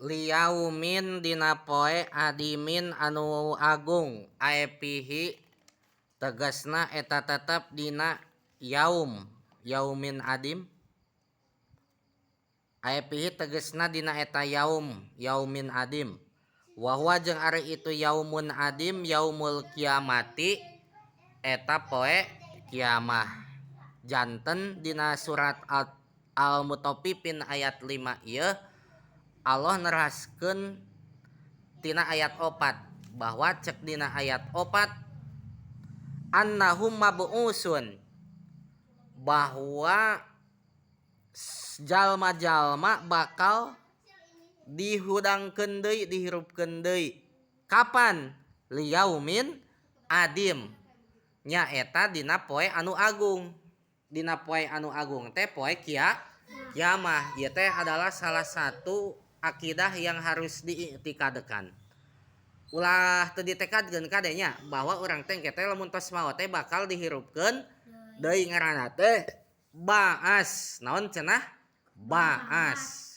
Liyaumin dina poe adimin anu agung ae fihi tegasna eta tetep dina yaum yaumin adim ae fihi tegasna dina eta yaum yaumin adim wa huwa jeung ari itu yaumun adim yaumul kiamati eta poe kiamah janten dina surat Al-Mutaffifin ayat 5 ieu Allah neraskeun tina ayat 4 bahwa cek dina ayat 4 annahum mab'usun bahwa jalma-jalma bakal dihudangkeun deui dihirupkeun deui kapan liyaumin adim nyaeta dina poe anu agung dina poe anu agung teh poe kiamah. Ieu teh adalah salah satu akidah yang harus diiktikadkan ulah teu ditekadkeun kade nya bahwa urang teh engke teh lamun tos maot teh bakal dihirupkeun deui ngaranna teh baas naon cenah baas.